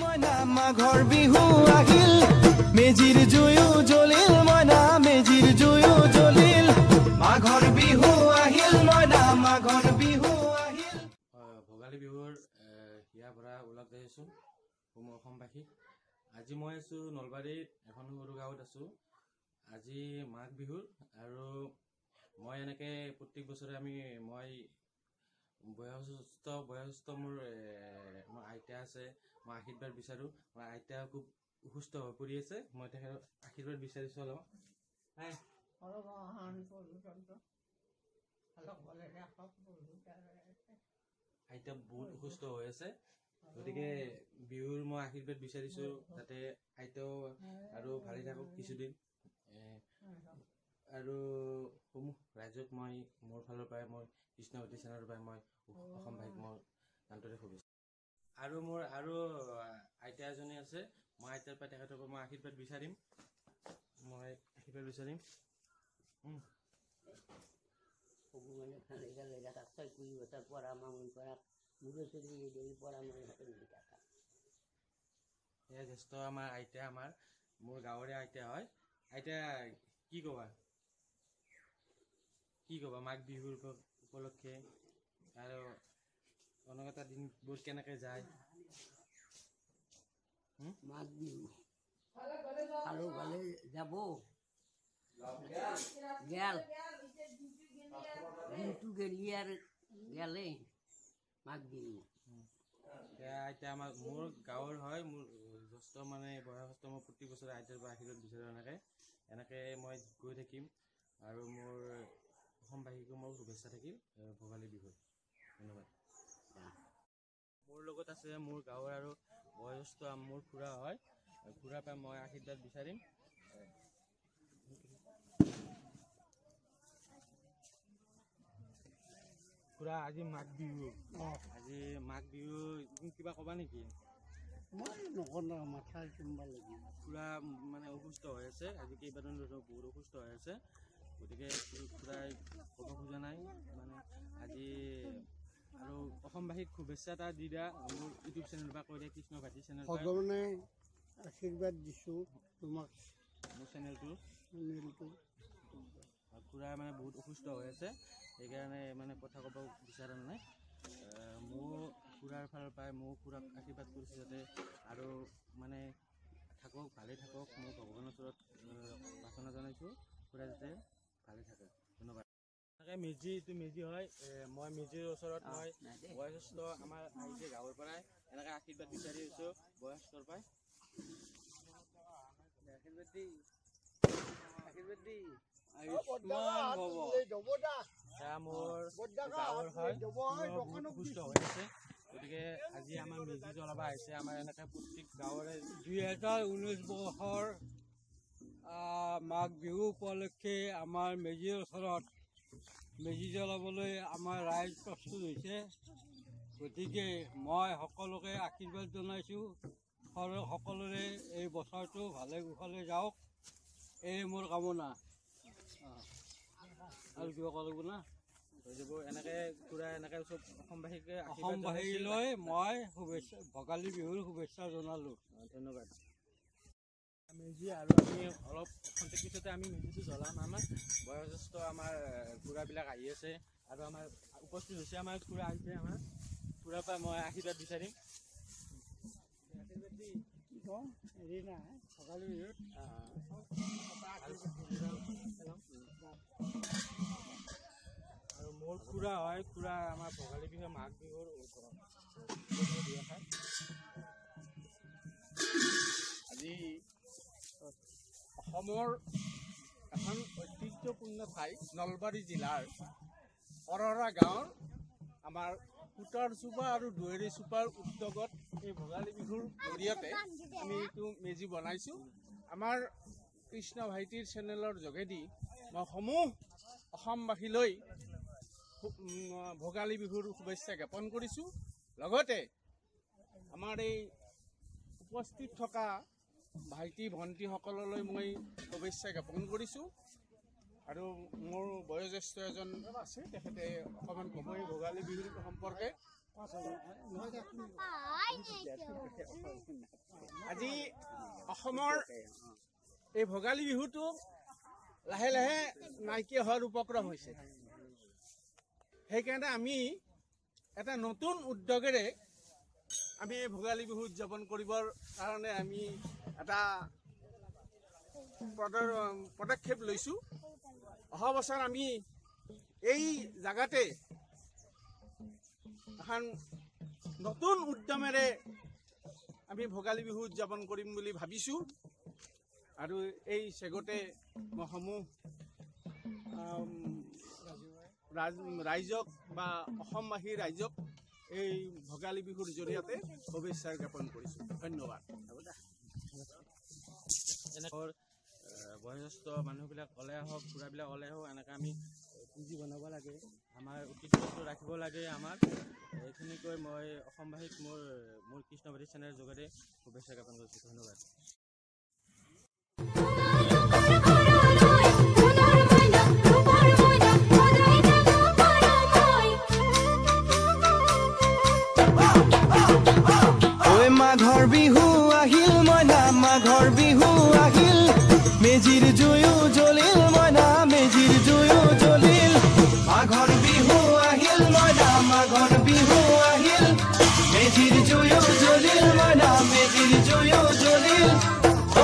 মইনা মাঘৰ বিহু আহিল, মেজিৰ জুয়ো জ্বলিল, মইনা মেজিৰ জুয়ো জ্বলিল, মাঘৰ বিহু আহিল, মইনা মাঘৰ বিহু আহিল। ভোগালী বিহুৰ হিয়া ভৰা ওলাগ যাইছোঁ সমূহ অসমবাসী। আজি মই আছোঁ নলবাৰীত এখন সৰু গাঁৱত আছোঁ। আজি মাঘ বিহুৰ আৰু মই এনেকৈ প্ৰত্যেক বছৰে মই বয়সস্থ মোৰ আইতা আছে, মই আশীৰ্বাদ বিচাৰোঁ। মোৰ আইতা খুব অসুস্থ হৈ পৰি আছে, মই তেখেতৰ আশীৰ্বাদ বিচাৰিছোঁ অলপ। আইতা বহুত অসুস্থ হৈ আছে, গতিকে বিহুৰ মই আশীৰ্বাদ বিচাৰিছোঁ যাতে আইতাও আৰু ভালে থাকক কিছুদিন। আৰু সমূহ ৰাইজক মই মোৰ ফালৰ পৰাই, মই কৃষ্ণৱতী চেনেলৰ পৰাই মই অসমবাসীক মই আন্তৰিক শুভেচ্ছা। আৰু মোৰ আৰু আইতা এজনী আছে, মই আইতাৰ পৰা তেখেতৰ পৰা মই আশীৰ্বাদ বিচাৰিম, মই আশীৰ্বাদ বিচাৰিম। এয়া জ্যেষ্ঠ আমাৰ আইতা, আমাৰ মোৰ গাঁৱৰে আইতা হয়। আইতা কি ক'বা, কি ক'বা মাঘ বিহুৰ উপলক্ষে আৰু অনাগত দিনবোৰ কেনেকৈ যায়? মাঘ বিহু ভালো ভালে যাব, গেল দিনটো গেলি আৰু গেলে মাঘ বিহু। আইতা আমাৰ মোৰ গাঁৱৰ হয়, মোৰ জ্যেষ্ঠ মানে বয়সস্থ, মই প্ৰত্যেক বছৰে আইতাৰ পৰা আশীৰ্বাদ বিচাৰোঁ। এনেকৈ মই গৈ থাকিম আৰু মোৰ অসমবাসীকো মোৰ শুভেচ্ছা থাকিল ভোগালী বিহুৰ। ধন্যবাদ। মোৰ লগত আছে মোৰ গাঁৱৰ আৰু বয়োজ্যেষ্ঠ মোৰ খুৰা হয়, খুৰাৰ পৰা মই আশীৰ্বাদ বিচাৰিম। খুৰা, আজি মাঘ বিহু, আজি মাঘ বিহু কিবা ক'বা নেকি? মই নকওঁ, মাথা চুম্বা লাগিব। খুৰা মানে অসুস্থ হৈ আছে, আজি কেইবাদিন ধৰি বহুত অসুস্থ হৈ আছে, গতিকে খুৰাই ক'ব খোজা নাই। মানে আজি আৰু অসমবাসীক শুভেচ্ছা এটা দি দিয়া মোৰ ইউটিউব চেনেল পৰা কৈ দিয়া, কৃষ্ণ ভাইটি চেনেল। ভগৱানে আশীৰ্বাদ দিছোঁ তোমাক, মোৰ চেনেলটো। খুৰা মানে বহুত অসুস্থ হৈ আছে, সেইকাৰণে মানে কথা ক'ব বিচৰা নাই। মোৰ খুৰাৰ ফালৰ পৰাই ময়ো খুৰাক আশীৰ্বাদ কৰিছোঁ যাতে আৰু মানে থাকক, ভালে থাকক। মই ভগৱানৰ ওচৰত প্ৰাৰ্থনা জনাইছোঁ খুৰা যাতে ভালে থাকে। ধন্যবাদ। এনেকৈ মেজি, এইটো মেজি হয়, মই মেজিৰ ওচৰত মই বয়োজ্যেষ্ঠ আমাৰ আহিছে গাঁৱৰ পৰাই, এনেকৈ আশীৰ্বাদ বিচাৰি আছোঁ বয়োজ্যেষ্ঠৰ পৰাই। আশীৰ্বাদ দি, আশীৰ্বাদ দি। এয়া মোৰ গাঁৱৰ হয়, বহুত অসুস্থ হৈ আছে, গতিকে আজি আমাৰ মেজি জ্বলাব আহিছে। আমাৰ এনেকৈ প্ৰত্যেক গাঁৱৰে 2019 বৰ্ষৰ মাঘ বিহু উপলক্ষে আমাৰ মেজিৰ ওচৰত মেজি জ্বলাবলৈ আমাৰ ৰাইজ প্ৰস্তুত হৈছে। গতিকে মই সকলোকে আশীৰ্বাদ জনাইছোঁ, সকলোৰে এই বছৰটো ভালে কুশলে যাওক, এই মোৰ কামনা। আৰু কিবা ক'ব লাগিব না? এনেকৈ খুৰা এনেকৈ চব অসমবাসীকে অসমবাসীলৈ মই শুভেচ্ছা, ভোগালী বিহুৰ শুভেচ্ছা জনালোঁ। ধন্যবাদ। মেজি আৰু আমি অলপ খন্তেক পিছতে আমি মেজিটো জ্বলাম। আমাৰ বয়োজ্যেষ্ঠ আমাৰ খুৰাবিলাক আহি আছে আৰু আমাৰ উপস্থিত হৈছে আমাৰ খুৰা আহিছে। আমাৰ খুৰাৰ পৰা মই আশীৰ্বাদ বিচাৰিম। আশীৰ্বাদ দি কি কওঁ, হেৰি নাই ভোগালী বিহুত। আৰু মোৰ খুৰা হয়, খুৰা আমাৰ ভোগালী বিহু মাঘ বিহুৰ আজি অসমৰ এখন ঐতিহ্যপূৰ্ণ ঠাই নলবাৰী জিলাৰ অৰৰা গাঁৱৰ আমাৰ সূতাৰ চুপা আৰু দুৱেৰী চুপাৰ উদ্যোগত এই ভোগালী বিহুৰ জৰিয়তে আমি এইটো মেজি বনাইছোঁ। আমাৰ কৃষ্ণ ভাইটিৰ চেনেলৰ যোগেদি মই সমূহ অসমবাসীলৈ ভোগালী বিহুৰ শুভেচ্ছা জ্ঞাপন কৰিছোঁ। লগতে আমাৰ এই উপস্থিত থকা ভাইটি ভণ্টিসকললৈ মই শুভেচ্ছা জ্ঞাপন কৰিছোঁ। আৰু মোৰ বয়োজ্যেষ্ঠ এজন আছে, তেখেতে অকণমান ক'ব এই ভোগালী বিহুৰ সম্পৰ্কে। আজি অসমৰ এই ভোগালী বিহুটো লাহে লাহে নাইকিয়া হোৱাৰ উপক্ৰম হৈছে। সেইকাৰণে আমি এটা নতুন উদ্যোগেৰে আমি এই ভোগালী বিহু উদযাপন কৰিবৰ কাৰণে আমি এটা পদক্ষেপ লৈছোঁ। অহা বছৰ আমি এই জাগাতে এখন নতুন উদ্যমেৰে আমি ভোগালী বিহু উদযাপন কৰিম বুলি ভাবিছোঁ। আৰু এই চেগতে মই সমূহ ৰাইজক বা অসমবাসী ৰাইজক এই ভোগালী বিহুৰ জৰিয়তে শুভেচ্ছা জ্ঞাপন কৰিছোঁ। ধন্যবাদ। এনেকৈ বয়োজ্যেষ্ঠ মানুহবিলাক ওলাই আহক, খুৰাবিলাক ওলাই আহক, এনেকৈ আমি পুঁজি বনাব লাগে, আমাৰ ঐতিহ্যটো ৰাখিব লাগে। আমাৰ এইখিনিকৈ মই অসমবাসীক মোৰ মোৰ কৃষ্ণবাদী চেনেলৰ যোগেৰে শুভেচ্ছা জ্ঞাপন কৰিছোঁ। ধন্যবাদ। মাঘৰ বিহু আহিল মইনা, মাঘৰ বিহু আহিল, মেজিৰ জুয়ো জ্বলিল মইনা, মেজিৰ জুয়ো জ্বলিল। মাঘৰ বিহু আহিল মইনা, মাঘৰ বিহু আহিল, মেজিৰ জুয়ো জ্বলিল মইনা, মেজিৰ জুয়ো জ্বলিল।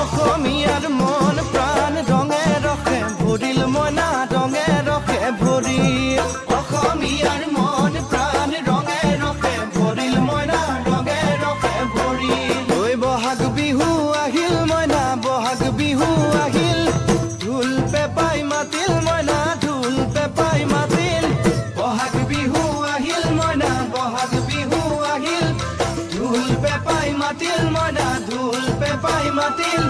অসমীয়াৰ মন প্ৰাণ ৰঙে ৰসে ভৰিল মইনা, ৰঙে ৰসে ভৰিল। অসমীয়াৰ মন প্ৰাণ ৰঙে ৰসে ভৰিল মইনা, ৰঙে ৰসে ভৰিল। ঐ বহাগ বিহু আহিল মইনা, বহাগ বিহু আহিল, ঢোল পেপাই মাতিল মইনা, ঢোল পেপাই মাতিল। বহাগ বিহু আহিল মইনা, বহাগ বিহু আহিল, ঢোল পেপাই মাতিল মইনা, ঢোল পেপাই মাতিল।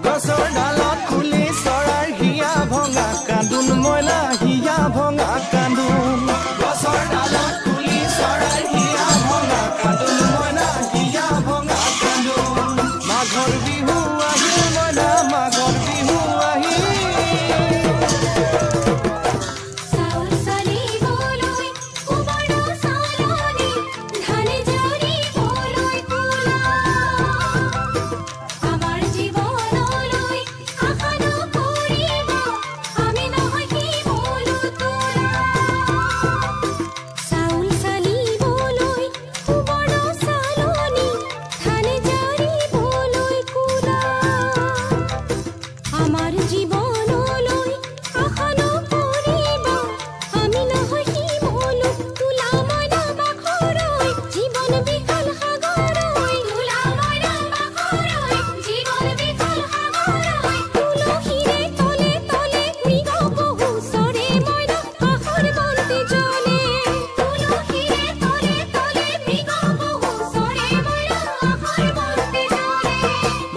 গছৰ ডালত খুলি চৰাইৰ হিয়া ভঙা কান্দোন মইনা, হিয়া ভঙা কান্দোন। গছৰ ডালত খুলি চৰাইৰ হিয়া ভঙা কান্দোন মইনা, হিয়া ভঙা কান্দোন। মাঘৰ বিহু আহিল মইনা, মাঘৰ বিহু আহিল।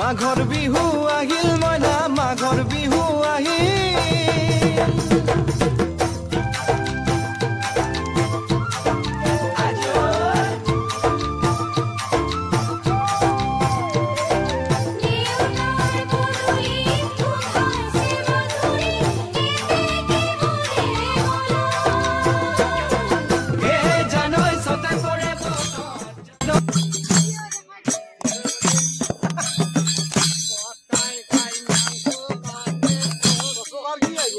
মাঘৰ বিহু আহিল মইনা, মাঘৰ বিহু আহিল। কি আহিব?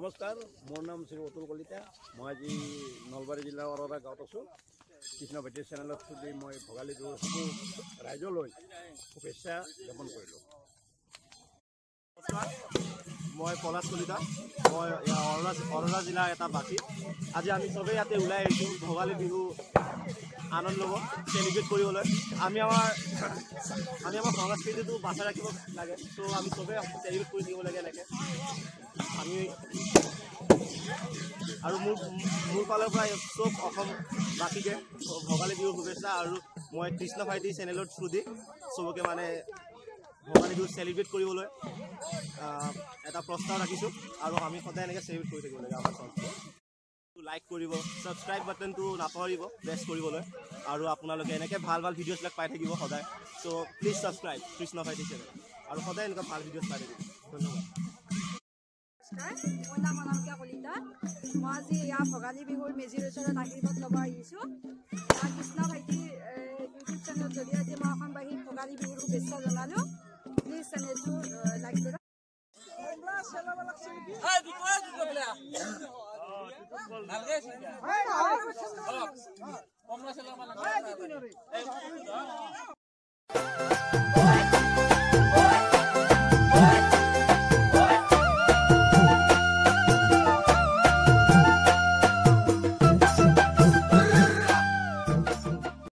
নমস্কাৰ, মোৰ নাম শ্ৰী অতুল কলিতা। মই আজি নলবাৰী জিলাৰ অৰৰা গাঁৱত আছোঁ। কৃষ্ণ ভাইটিৰ চেনেলত থ্ৰুদি মই ভোগালী বিহুৰ সমূহ ৰাইজলৈ শুভেচ্ছা জ্ঞাপন কৰিলোঁ। নমস্কাৰ, মই পলাশ কলিতা, মই অৰৰা জিলাৰ এটা বাসী। আজি আমি চবেই ইয়াতে ওলাই আহিছোঁ ভোগালী বিহু আনন্দ ল'ব, চেলিব্ৰেট কৰিবলৈ। আমি আমাৰ সংস্কৃতিটো বাচাই ৰাখিব লাগে, ত' আমি চবেই চেলিব্ৰেট কৰি থাকিব লাগে এনেকৈ আমি। আৰু মোৰ ফালৰ পৰা চব অসমবাসীকে ভোগালী বিহুৰ শুভেচ্ছা। আৰু মই কৃষ্ণ ভাইটি চেনেলৰ থ্ৰুদি চবকে মানে ভোগালী বিহু চেলিব্ৰেট কৰিবলৈ এটা প্ৰস্তাৱ ৰাখিছোঁ, আৰু আমি সদায় এনেকৈ চেলিব্ৰেট কৰি থাকিব লাগে আমাৰ সংস্কৃতি। লাইক কৰিব, ছাবস্ক্ৰাইব বাটনটো নাপাহৰিব প্ৰেছ কৰিবলৈ, আৰু আপোনালোকে এনেকৈ ভাল ভাল ভিডিঅ'ছবিলাক পাই থাকিব সদায়। চ' প্লিজ ছাবস্ক্ৰাইব কৃষ্ণ ভাইটি চেনেল, আৰু সদায় এনেকুৱা ভাল ভিডিঅ'ছ পাই থাকিব। ধন্যবাদ। নমস্কাৰ, মোৰ নাম অনামিকা কলিতা। মই আজি এয়া ভোগালী বিহুৰ মেজিৰ ওচৰত আশীৰ্বাদ ল'ব আহিছোঁ। কৃষ্ণ ভাইটিৰ ইউটিউব চেনেলৰ জৰিয়তে মই অসমবাসীক ভোগালী বিহুৰ শুভেচ্ছা জনালোঁ। প্লিজ চেনেলটো লাইক কৰক।